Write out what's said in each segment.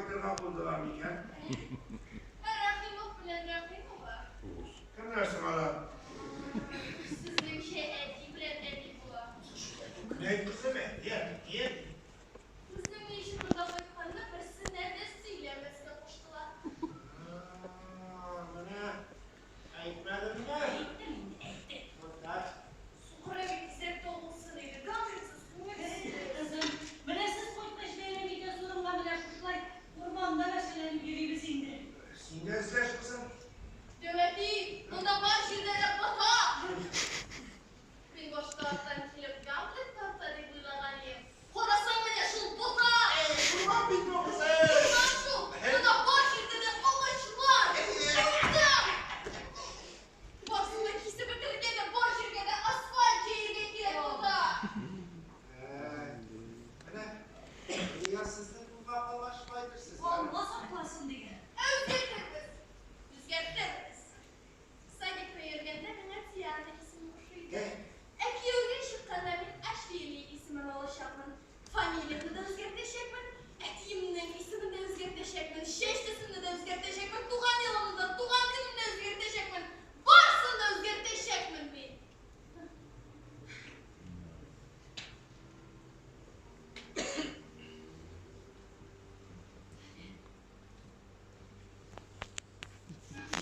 кайтырга булдылар микән? Рәхимов белән Рәхимова. Кемнәр соң алар? Сезнеңчә әти белән әни була. Әйт, кызым, әти, әти. Безнең ни өчен монда кайтканны берсенә дә сөйләмәскә куштылар. Менә әйтмәдемме? Әйттем инде, әйттем. Вот так. Сукыр әби тизрәк табылсын иде. Гамлетсыз күңелсез. Кызым, менә сез кайткач бәйрәм итәсе урынга менә шушылай урманда мәшәләнеп йөрибез инде. Син дә эзләш, кызым. Дәү әти, монда бар җирдә дә бота. Мин башта арттан килеп Гамлет тарта дип уйлаган идем. Карасаң, менә шул бота. Урман бит бу, кызым. Урман шул. Монда бар җирдә дә агачлар. Урман. Барсын да кисеп бетерергә дә, бар җиргә дә асфальт җәергә кирәк монда. Менә, нигә сезнең кулга калгач шулай дерсез? Алла сакласын диген. Ә үзгәртербез. Үзгәртербез. Садикта йөргәндә миңа Диана исеме ошый иде. Ә кияүгә чыкканда мин Офелия исемен алачакмын. Фамилиямне дә үзгәртәчәкмен, әтиемнең исемен дә үзгәртәчәкмен, чәч төсемне дә үзгәртәчәкмен, туган елымны да, туган көнемне дә үзгәртәчәкмен. Барысын да үзгәртәчәкмен мин.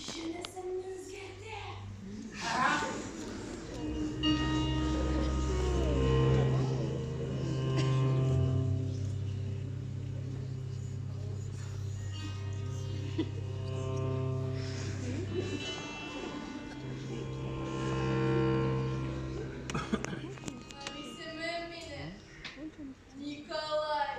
Җенесемне үзгәртәм. Исемем минем Николай.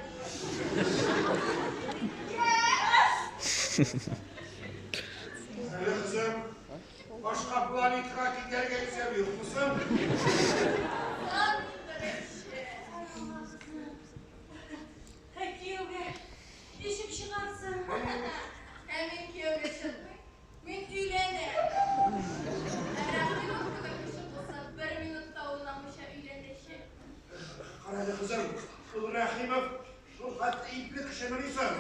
Әле, кызым, башка планетага китәргә исәп юкмы соң? Сан беренче. Ә кияүгә ничек чыгарсың? Ә мин кияүгә чыкмыйм. Мин өйләнәм. Ә Рәхимов кебек кеше булса, бер минут та уйламыйча өйләнәчәк. Карале, кызым, шул Рәхимов шул хәтле ипле кешемени соң?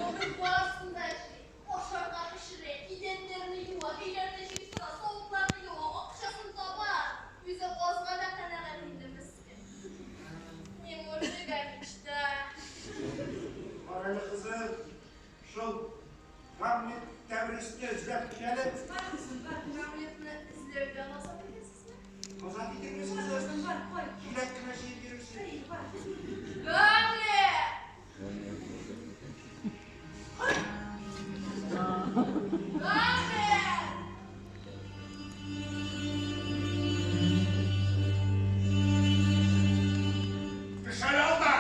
Ул бит барысын да эшли. Ашарга пешерә, идәннәрне юа, өйләрне җыештыра, савытларны юа, акчасын таба. Үзе азга да канәгать инде, мескен. Не мужик, а мечта. Карале, кызым, шул Гамлет Тәбрисне эзләп кил әле. Бар, кызым, бар. Гамлетны эзләүдән азат итәсезме? Азат итәрбез, Бар, кызым. кызым, бар, кай. Җиләк кенә җыеп йөрерсең. Әй, бар. Гамлет! Гамлет! Төш әле алда!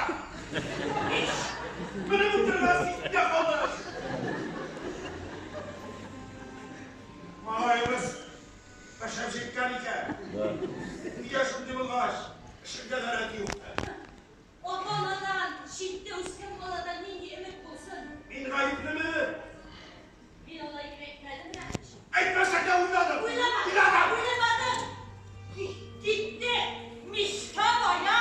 Менеп утырган ситтә калды. Малаебыз пешеп җиткән икән. Нигә шундый булгач, эшеңдә дә рәт юк. Ата-анадан читтә үскән баладан нинди өмет булсын? Мин гаеплеме? Мин алай дип әйтмәдем, Рәхимҗан. Әйтмәсәң дә уйладым. Уйлама! Уйладым. Уйламадың! Китте! Мечта моя!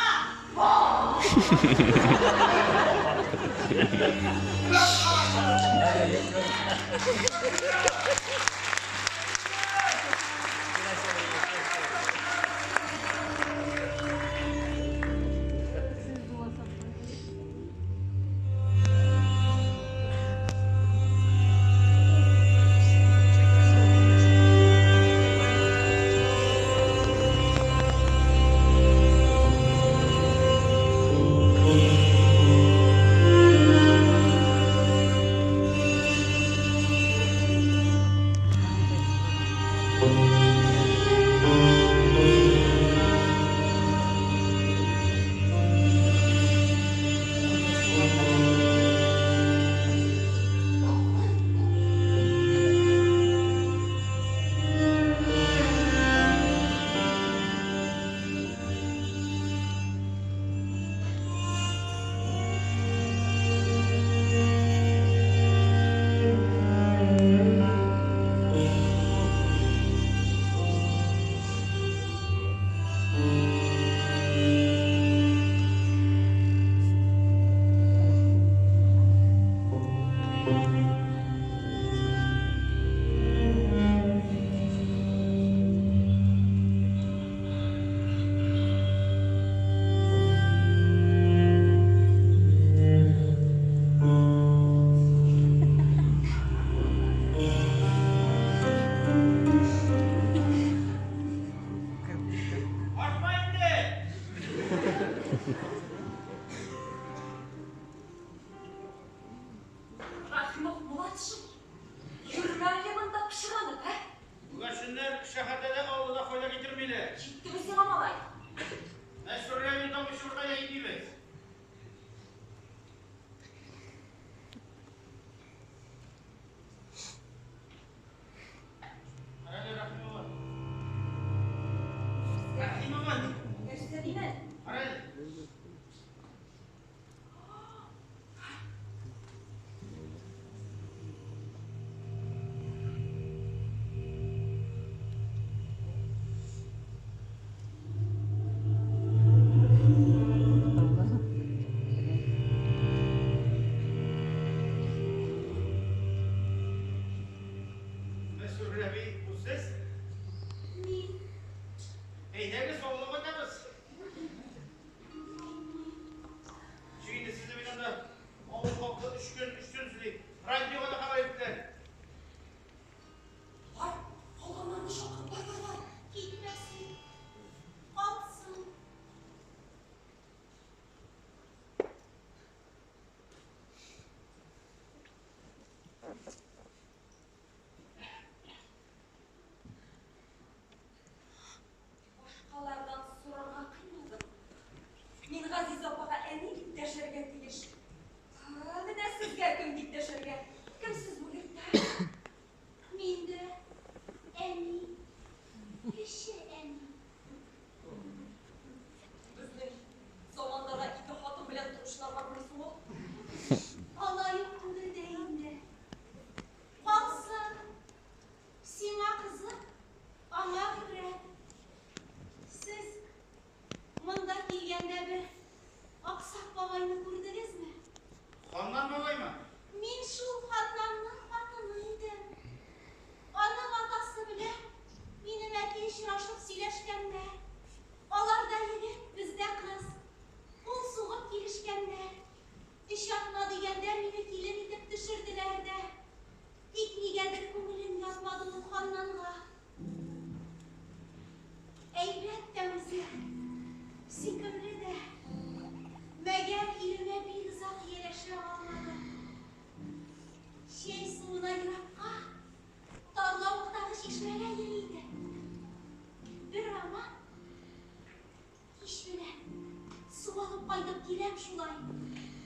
шулай,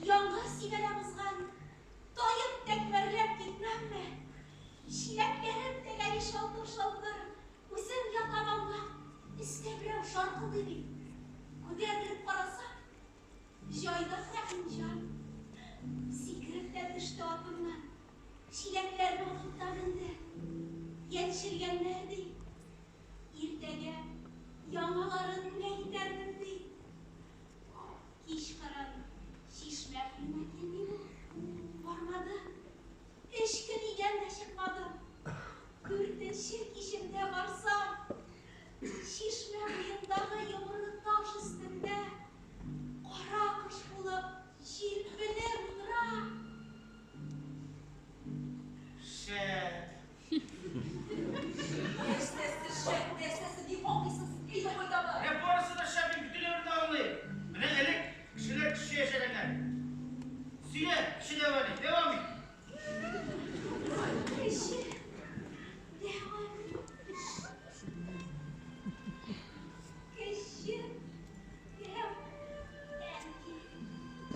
яңгыр сибәләп узган, таеп тәкмәрләп китмәмме? Чиләкләрем тәгәри шалтыр-шалтыр, үзем ятам аулак, өстә берәү шаркылдый бит. Күтәрелеп карасам, җайдак Рәхимҗан. Сикереп тә төште атыннан, чиләкләрне атып та менде. Яньчелгәннәр, ди. Иртәгә яңаларын бүләк итәрмен, ди. Кичкырын чишмә буена килми бу. Бармады. Өч көн өйдән дә чыкмадым. Дүртенче кичендә барсам, чишмә буендагы йомры таш өстендә кара кош булып җилпенеп утыра. Шәп. Нәрсәсе шәп, нәрсәсе ни аңлыйсыз? Әйдә кайтабыз. Менә барысы да шәп, мин бөтен әйберне аңлыйм. Менә элек кешеләр кешечә яшәгәннәр. Сөйлә, кеше дәвам ит, дәвам ит.